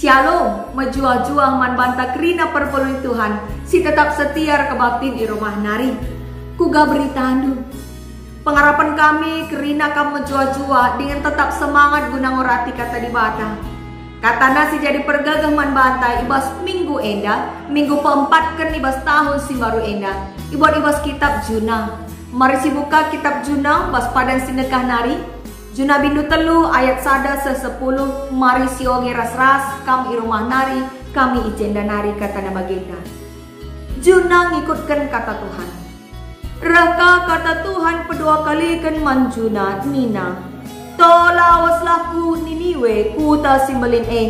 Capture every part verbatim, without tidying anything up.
Shalom, mejuah-juah man banta kerina perpulungen Tuhan si tetap setia erkebaktin i rumah nari. Kuga beritandu? Pengarapen kami kerina kam mejuah-juah dingen tetap semangat guna ngurati Kata Dibata. Katana si jadi pergegeh man banta i bas minggu enda, minggu peempatken i bas tahun si mbaru enda, ibuat i bas kitab Juna. Mari sibuka kitab Juna bas padan si ndekah nari. Juna bindu telu ayat sada seh sepuluh, mari sioge ras-ras, kam i rumah nari, kami i jenda nari, katana bagenda. Juna ngikutken kata Tuhan. Reh ka kata Tuhan pedua kaliken man Juna nina, "To laweslah ku Niniwe, kuta si mbelin e,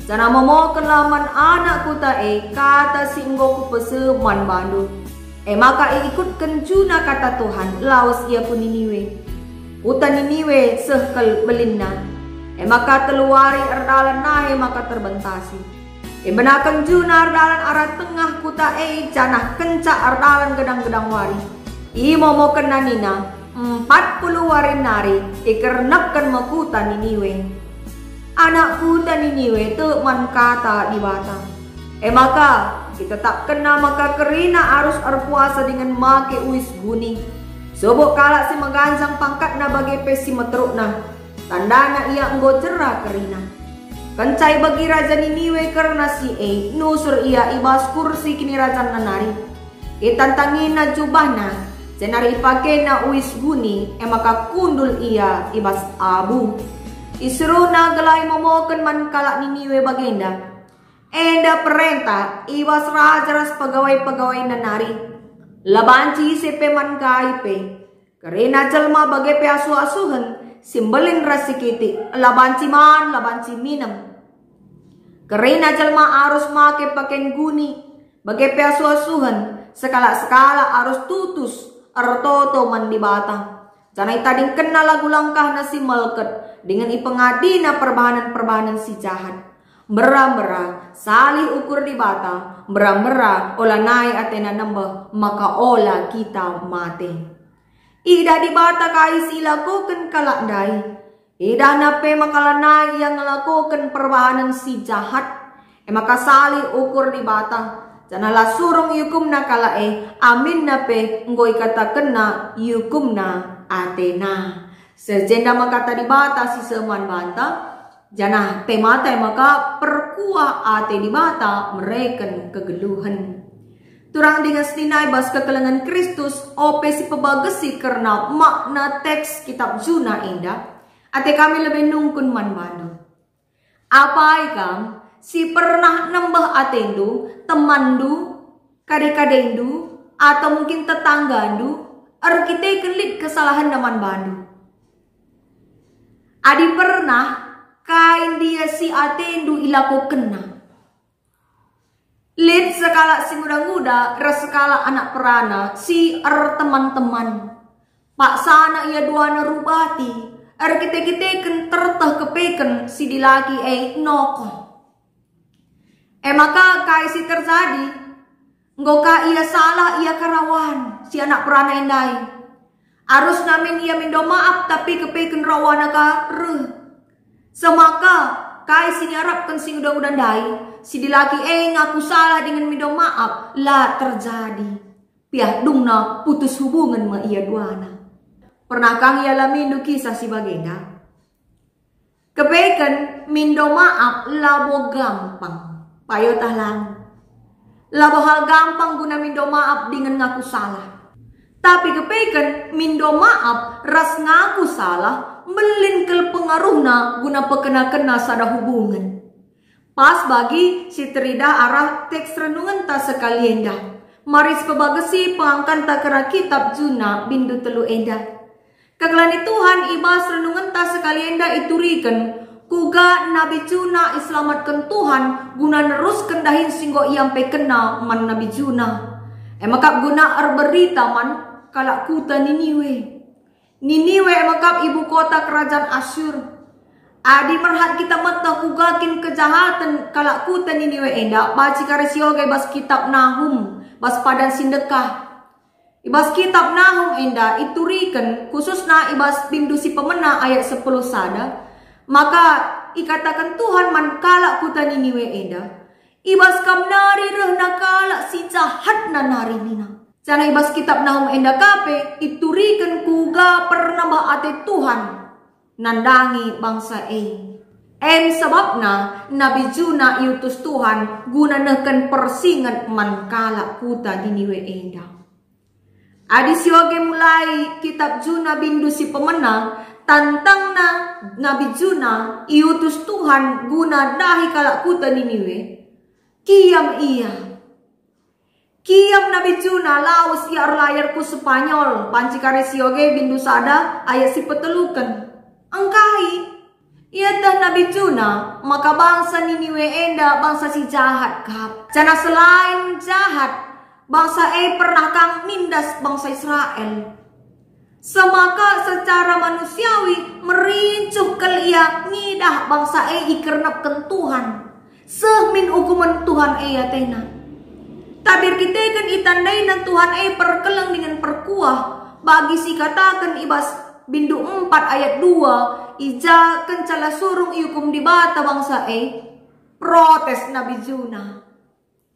janah momokenlah man anak kuta e kata si enggo kupese man bandu." E maka iikutken Juna kata Tuhan, lawes ia ku Niniwe. Kuta Niniwe seh kal belinna. E maka telu wari erdalan nahe maka terbentasi. Ibenaken Juna erdalan arah tengah kuta e, janah kenca erdalan gedang-gedang wari, imomokenna nina, "Empat puluh wari nari ikernepken me kuta Niniwe." Anak kuta Niniwe tek man kata Dibata. E maka, itetapkenna maka kerina arus erpuasa dingen make uis guni. Subuk kalak si meganjang pangkatna bage pe si meterukna, tandana ia enggo jera kerina. Kenca ibegi raja Niniwe kerna si e, nusur ia i bas kursi kinirajanna nari. Itantangina jubahna, jenari ipakena uis guni, e maka kundul ia i bas abu. Isuruna gelah imomoken man kalak Niniwe bagenda. Enda perentah i bas raja ras pegawai-pegawai nari. La banci ise pe man kai pe. Kerina jelma bage pe asuh-asuhen, si mbelin ras si kitik, la banci man, la banci minem. Kerina jelma arus make paken guni, bage pe asuh-asuhen, sekalak-sekalak arus tutus, ertoto man Dibata. Janah itadingkenna lagu langkahna si melket, dingen ipengadina perbahanen-perbahanen si jahat. Mbera-mbera, salih ukur Dibata, mbera-mbera, ola nai atena nembeh, maka ola kita mate. Idah Dibata kai si ilakoken kalak ndai. Idahna pe maka lanai ia ngelakoken perbahanen si jahat. E maka salih ukur Dibata, janah la surung iukumna kalak e, aminna pe enggo ikatakenna iukumna atena. Seh jenda me kata Dibata si seh man banta, janah temata e maka perkuah ate Dibata mereken kegeluhen. Turang dingen senina i bas kekelengen Kristus, ope si pebagesi kerna makna teks kitab Juna enda, ate kami lebe nungkun man bandu. Apai kam si pernah nembeh atendu, temanndu, kade-kadendu, atau mungkin tetanggandu erkiteken lit kesalahenna man bandu? Adi pernah, kai ndia si atendu ilakokenna? Lit sekalak si nguda-nguda ras sekalak anak perana si erteman-teman. Paksana ia duana rubati, erkite-kiteken terteh kepeken si dilaki e nokoh. E maka kai si terjadi? Enggo ka ia salah, ia karawan si anak perana e ndai. Arusna min ia mindo maap, tapi kepeken rawana ka reh. Semaka kai si niarapken si nguda-nguda ndai, si dilaki e ngaku salah dingen mindo maap, la terjadi. Piah dungna putus hubungen me ia duana. Pernah kang ialamindu kisah si bagenda? Kepeken mindo maap labo gampang. Payo tah lang. Labo hal gampang guna mindo maap dingen ngaku salah. Tapi kepeken mindo maap ras ngaku salah mbelin kal pengaruhna guna pekena-kena sada hubungen. Pas bagi si teridah arah teks renungenta sekali enda. Mari sipebagesi pengangkanta kerna kitab Juna bindu telu enda. Kekelengen Tuhan, i bas renungenta sekali enda ituriken, kuga Nabi Juna iselamatken Tuhan guna nerusken dahin si enggo iampekenNa man Nabi Juna. E maka guna erberita man kalak kuta Niniwe. Niniwe e maka ibu kota kerajaan Asyur. Adi merhat kita meteh kuga kin kejahaten kalak kuta Niniwe enda, banci kari sioge bas kitab Nahum, bas padan si ndekah. I bas kitab Nahum enda ituriken, khususna i bas bindu si pemena ayat sepuluh sada, maka Ikataken Tuhan man kalak kuta Niniwe enda, "I bas kam nari rehna kalak si jahatna nari," nina. Janah i bas kitab Nahum enda ka pe ituriken kuga pernambah ate Tuhan nandangi bangsa e. Em sebabna Nabi Juna iutus Tuhan guna nehken persinget man kalak kuta Niniwe enda. Adi sioge mulai kitab Juna bindu si pemena, tantangna Nabi Juna iutus Tuhan guna dahi kalak kuta Niniwe. Kiam ia. Kiam Nabi Juna, lawes ia erlayar ku Spanyol, banci kari sioge bindu sada ayat si peteluken. Engkai? Ieteh Nabi Juna maka bangsa Niniwe enda bangsa si jahat kap. Janah selain jahat, bangsa e pernah kang nindas bangsa Israel. Semaka secara manusiawi merincuh kal ia ngidah bangsa e ikernepken Tuhan. Seh min ukumen Tuhan e atena. Tapi erkiteken itandaina Tuhan e perkeleng dingen perkuah, bagi si ikataken i bas bindu empat ayat dua, i ja kenca la surung iukum Dibata bangsa e, protes Nabi Juna.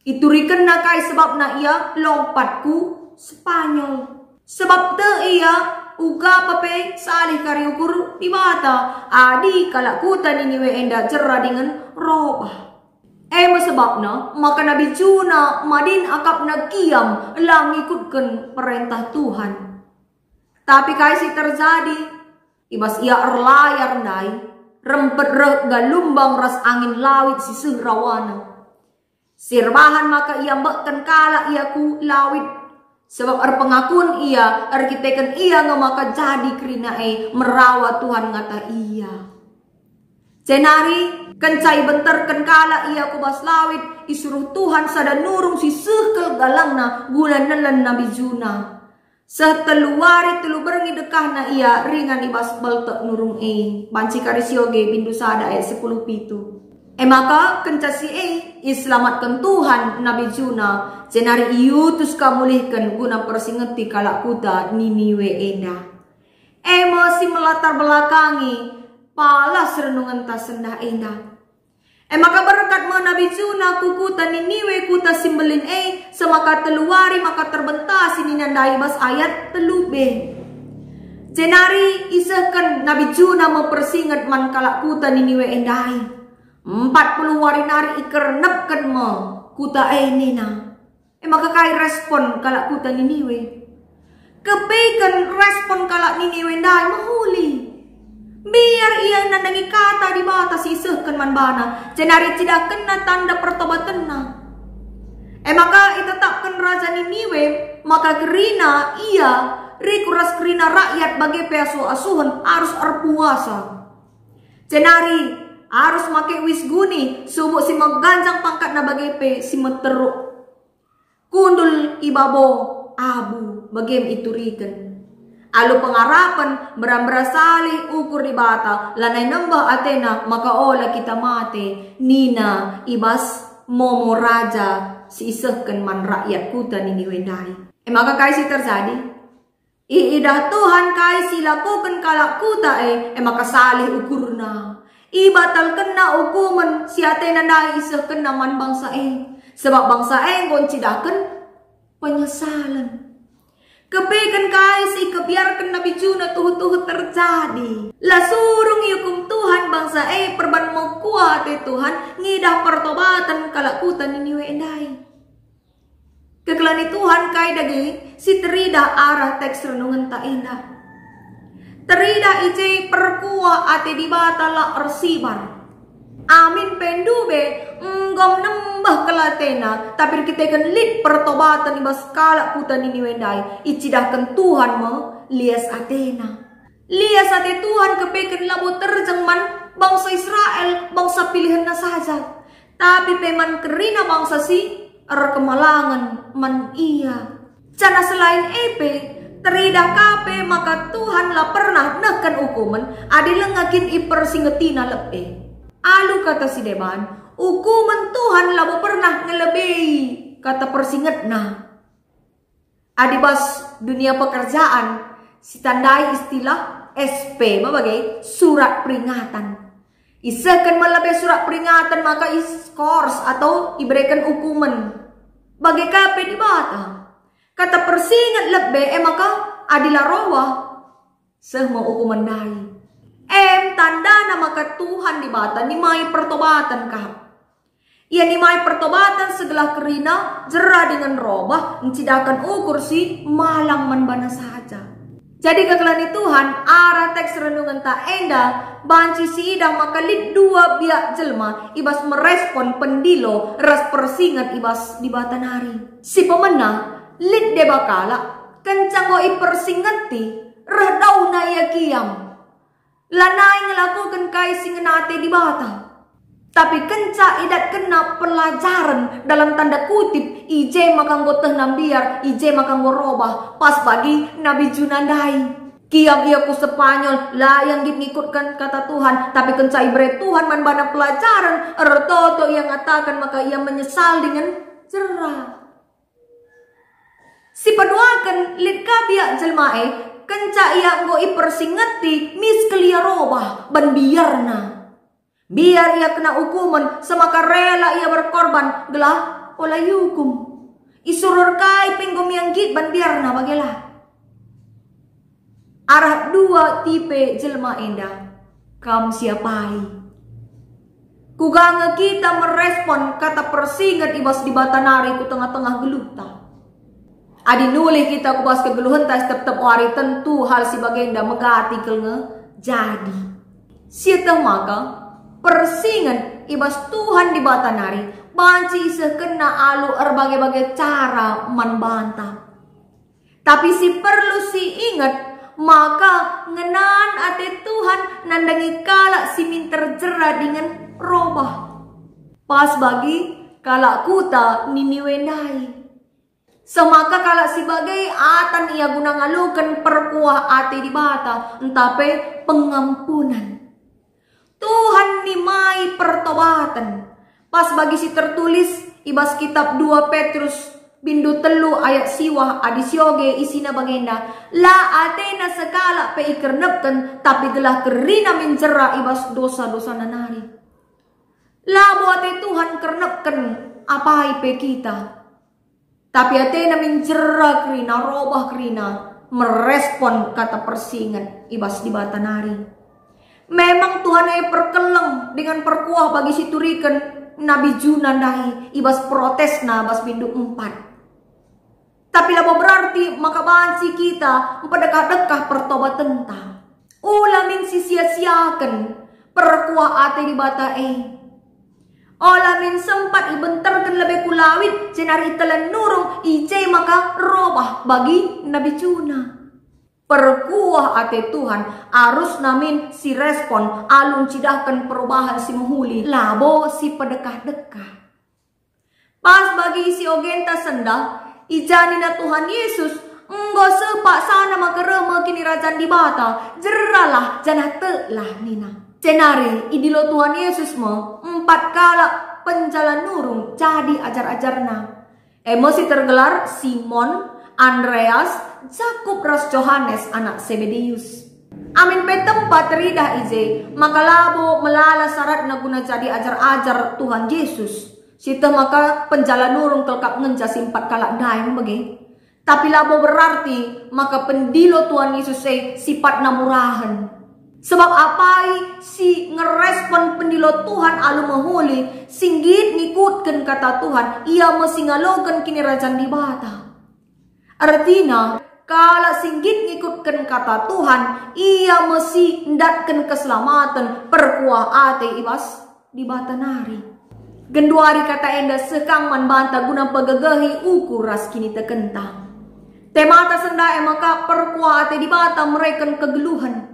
Iturikenna kai sebabna ia lompat ku Spanyol. Sebab tek ia uga pe salih kari ukur Dibata, adi kalak kuta Niniwe enda jera dingen robah. E me sebabna maka Nabi Juna madin akapna kiam la ngikutken perentah Tuhan. Tapi kai si terjadi? I bas ia erlayar ndai, rempet reh galumbang ras angin lawit si seh rawana. Si erbahan maka iambekken kalak ia ku lawit, sebab erpengakun ia erkiteken ia nge maka jadi kerina e merawa Tuhan ngata ia. Jenari kenca ibenterken kalak ia ku bas lawit, isuruh Tuhan sada nurung si seh kal galangna guna nelen Nabi Juna. Seh telu wari telu berngi dekahna ia ringan i bas beltek nurung e. Banci kari sioge bindu sada ayat sepuluh pitu. E maka kenca si e, iselamatken Tuhan Nabi Juna, jenari iutus ka mulihken guna persingeti kalak kuta Niniwe enda. E me si melatar belakangi palas renungenta sendah enda. E maka berkat me Nabi Juna ku kuta Niniwe, kuta si mbelin e, semaka telu wari maka terbentasi nina ndai bas ayat telu b. Jenari isehken Nabi Juna me persinget man kalak kuta Niniwe e ndai. Empat puluh wari nari ikernepken me kuta e nina. E maka kai respon kalak kuta Niniwe? Kepeken respon kalak Niniwe ndai mehuli. Mbiar ia nandangi kata Dibata si isehken man bana, jenari icidahkenna tanda pertobatenna. E maka itetapken raja Niniwe maka kerina ia, riku ras kerina rakyat bage pe asuh-asuhen arus erpuasa. Jenari arus make uis guni, subuk si meganjang pangkatna bage pe si meteruk. Kundul i babo abu, bage me ituriken. Alu pengarapen, mbera-mbera salih ukur Dibata, lanai nembeh atena maka ola kita mate, nina i bas momo raja si isehken man rakyat kuta Niniwe ndai. E maka kai si terjadi? Iidah Tuhan kai si ilakoken kalak kuta e, e maka salih ukurna. Ibatalkenna ukumen si atena ndai isehkenna man bangsa e, sabap bangsa e enggo ncidahken penyesalen. Kepeken kai si ikebiarken Nabi Juna tuhu-tuhu terjadi. La surung iukum Tuhan bangsa e perban mekuah ate Tuhan ngidah pertobaten kalak kuta Niniwe ndai. Kekelengen Tuhan kai dage si teridah arah teks renungenta enda. Teridah i je perkuah ate Dibata la ersibar. Amin pe ndube enggo nembeh kal atena, tapi erkiteken lit pertobaten i bas kalak kuta Niniwe ndai, icidahken Tuhan me lias atena. Lias ate Tuhan kepeken labo terjeng man bangsa Israel, bangsa pilihenNa saja, tapi pe man kerina bangsa si erkemalangen man Ia. Janah selain e pe, teridah ka pe maka Tuhan la pernah nehken ukumen adi langa kin ipersingetiNa lebe. Alu kata si deban, ukumen Tuhan labo pernah ngelebei kata persingetNa. Adi bas dunia pekerjaan, sitandai istilah S P me bage, surat peringatan. Isehken me lebe surat peringatan maka iskors atau ibereken ukumen. Bage ka pe Dibata. Kata persinget lebe e maka adi la robah, seh me ukumen ndai. Em tandana maka Tuhan Dibata nimai pertobaten kap. Ia nimai pertobaten segelah kerina jera dingen robah ncidahken ukur si malang man bana saja. Jadi kekelengen Tuhan, arah teks renungenta enda banci siidah maka lit dua biak jelma i bas merespon pendilo ras persinget i bas Dibata nari. Si pemena, lit deba kalak, kenca enggo ipersingeti, reh dauhna ia kiam. Lanai ngelakoken kai si ngena ate Dibata. Tapi kenca idatkenna pelajaren dalam tanda kutip, i je maka enggo tehna mbiar, i je maka enggo robah, pas bagi Nabi Juna ndai. Kiam ia ku Sepanyol, la ia nggit ngikutken kata Tuhan, tapi kenca ibere Tuhan man bana pelajaren, ertoto ia ngataken maka ia menyesal dingen jera. Si peduaken lit ka biak jelma e, kenca ia enggo ipersingeti miskel ia robah ban biarna. Biar ia kena ukumen, semaka rela ia berkorban gelah ola iukum. Isuruh kai pe enggo ia nggit ban biarna, bage la. Arah dua tipe jelma enda, kam si apai? Kuga nge kita merespon kata persinget i bas Dibata nari ku tengah-tengah geluhta? Adi nulih kita ku bas kegeluhenta si tep-tep wari, tentu hal si bagenda megati kal nge jadi. Sieteh maka, persinget i bas Tuhan Dibata nari banci isehkenna alu erbage-bage cara man banta. Tapi si perlu si inget, maka ngenan ate Tuhan nandangi kalak si minter jera dingen robah. Pas bagi kalak kuta Niniwe ndai. Semaka kalak si bage atan ia guna ngaloken perkuah ate Dibata, ntah pe pengampunan. Tuhan nimai pertobaten. Pas bagi si tertulis i bas kitab dua Petrus bindu telu ayat siwah, adi sioge isina bagenda, la atena sekalak pe ikernepken, tapi gelah kerina min jera i bas dosa-dosana nari. Labo ate Tuhan kernepken apai pe kita. Tapi atena min jera kerina, robah kerina, merespon kata persinget i bas Dibata nari. Memang Tuhan e perkeleng dengan perkuah bagi si turiken Nabi Juna ndai i bas protesna bas bindu empat. Tapi labo berarti maka banci kita mpedekah-dekah pertobatenta. Ula min sisia-siaken perkuah ate Dibata e. Ola min sempat ibenterken lebe ku lawit, jenari itelen nurung, i je maka robah bagi Nabi Juna. Perkuah ate Tuhan arusna min si respon alu ncidahken perubahan si mehuli, labo si pedekah-dekah. Pas bagi si ogenta sendah, i ja nina Tuhan Yesus, "Enggo seh paksana maka reh me Kinirajan Dibata, jeralah janah teklah," nina. Jenari idilo Tuhan Yesus me empat kalak penjala nurung jadi ajar-ajarNa. E me si tergelar Simon, Andreas, Jakup ras Johanes anak Sebedeus. Amin pe tempa teridah i je, maka labo melala syaratna guna jadi ajar-ajar Tuhan Yesus. Sieteh maka penjala nurung kelkap ngenca si empat kalak ndai me bage. Tapi labo berarti maka pendilo Tuhan Yesus e sipatna murahen. Sebab apai si ngerespon pendilo Tuhan alu mehuli, si nggit ngikutken kata Tuhan, ia me si ngaloken Kinirajan Dibata. Ertina, kalak si nggit ngikutken kata Tuhan, ia me si ndatken keselamaten, perkuah ate i bas Dibata nari. Genduari kata enda seh kang man banta guna mpegegehi ukur ras kinitekenta. Temata sendah e maka perkuah ate Dibata mereken kegeluhen.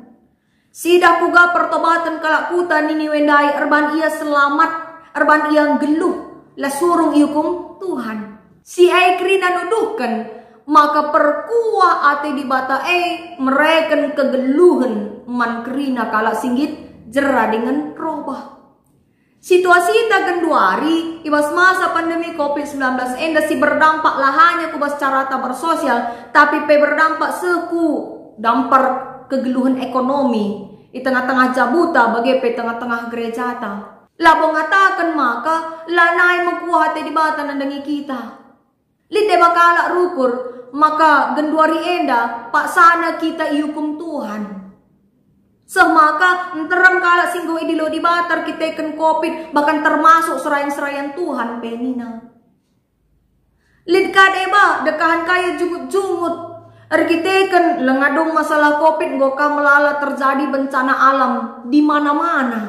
Sidah kuga pertobaten kalak kuta Niniwe ndai erban ia selamat, erban ia nggeluh, la surung iukum Tuhan. Si e kerina nuduhken maka perkuah ate Dibata e mereken kegeluhen man kerina kalak si nggit jera dingen robah. Situasita genduari i bas masa pandemi covid sembilan belas enda si berdampak la hanya ku bas carata bersosial, tapi pe berdampak seh ku dampak kegeluhen ekonomi. i tengah-tengah jabuta, bage pe tengah-tengah gerejata. Labo ngataken maka lanai mekuah ate Dibata nandangi kita. Lit deba kalak rukur maka genduari enda paksana kita iukum Tuhan. Seh maka nterem kalak si enggo idilo Dibata erkiteken covid, bahkan termasuk serayan-serayan Tuhan pe nina. Lit ka deba dekahen kayu jungut-jungut erkiteken lenga dung masalah covid enggo ka melala terjadi bencana alam di mana-mana.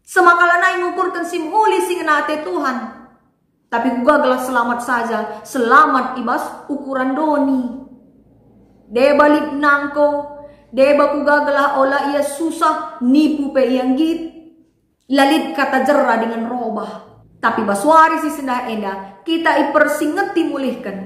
Semaka lanai ngukurken si mehuli si ngena ate Tuhan. Tapi kuga gelah selamat saja, selamat i bas ukuran doni. Deba lit nangko, deba kuga gelah ola ia susah, nipu pe ia nggit. La lit kata jera dingen robah. Tapi bas wari si sendah enda, kita ipersingeti mulihken.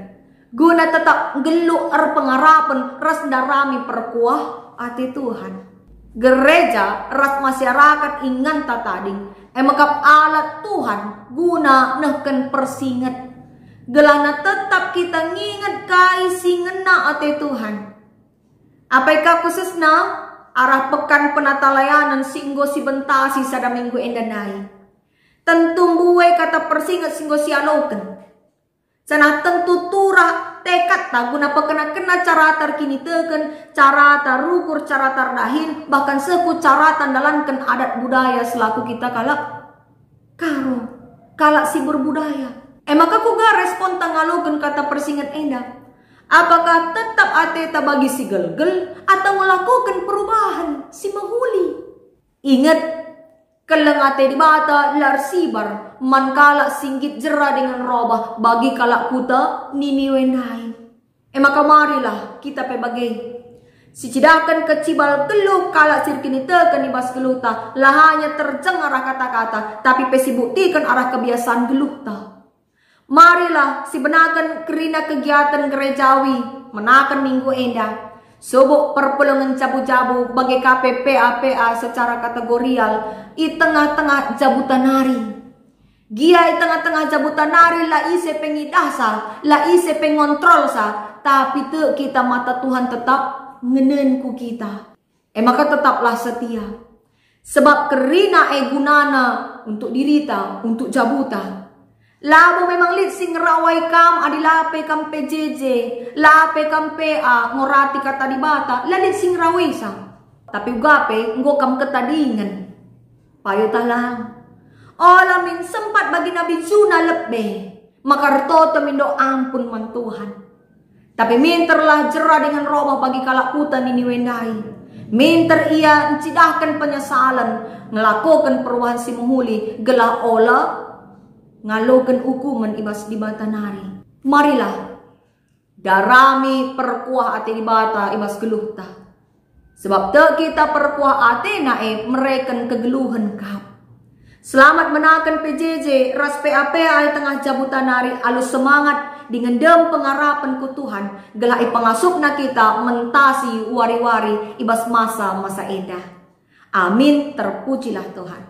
Guna tetap nggeluh erpengarapen ras ndarami perkuah ate Tuhan. Gereja ras masyarakat inganta tading, e mekap alat Tuhan guna nehken persinget. Gelahna tetap kita nginget kai si ngena ate Tuhan. Apai ka khususna arah Pekan Penatalayanen si enggo sibentasi sada minggu enda ndai. Tentu mbue kata persinget si enggo sialoken. Janah tentu turah tekadta guna pekena-kena carata erkiniteken, carata rukur, carata erdahin, bahkan seh ku carata ndalanken adat budaya selaku kita kalak Karo, kalak si berbudaya. E maka kuga responta ngaloken kata persinget enda? Apakah tetap ateta bagi si gelgel atau ngelakoken perubahan si mehuli? Inget, keleng ate Dibata la ersibar man kalak si nggit jera dingen robah bagi kalak kuta Niniwe ndai. E maka marilah kita pe bage. Sicidahken kecibal geluh kalak si erkiniteken i bas geluhta, la hanya terjeng arah kata-kata, tapi pe sibuktiken arah kebiasaan geluhta. Marilah sibenaken kerina kegiaten gerejawi menaken minggu enda. Subuk perpulungen jabu-jabu bage ka pe P A P A secara kategorial i tengah-tengah jabuta nari. Gia i tengah-tengah jabuta nari la ise pe ngidahsa, la ise pe ngontrolsa, tapi tek kita mata Tuhan tetap ngenen ku kita. E maka tetaplah setia. Sebab kerina e gunana untuk dirita, untuk jabuta. Labo memang lit si ngerawai kam adi la pe kam P J J, la pe kam P A, ngorati kata Dibata, la lit si ngerawaisa. Tapi uga pe enggo kam ketadingen. Payo talang. Ola min sempat bagi Nabi Juna lebe, maka ertoto mindo ampun man Tuhan. Tapi minterlah jera dingen robah bagi kalak kuta Niniwe ndai. Minter ia ncidahken penyesalen, ngelakoken perubahan si mehuli, gelah ola ngaloken ukumen i bas Dibata nari. Marilah, darami perkuah ate Dibata i bas geluhta. Sebab tek kita perkuah atena e mereken kegeluhen kap. Selamat menaken P J J ras P A P A i tengah jabuta nari alu semangat dingen dem pengarapen ku Tuhan, gelah ipengasupna kita mentasi wari-wari i bas masa-masa enda. Amin, terpujilah Tuhan.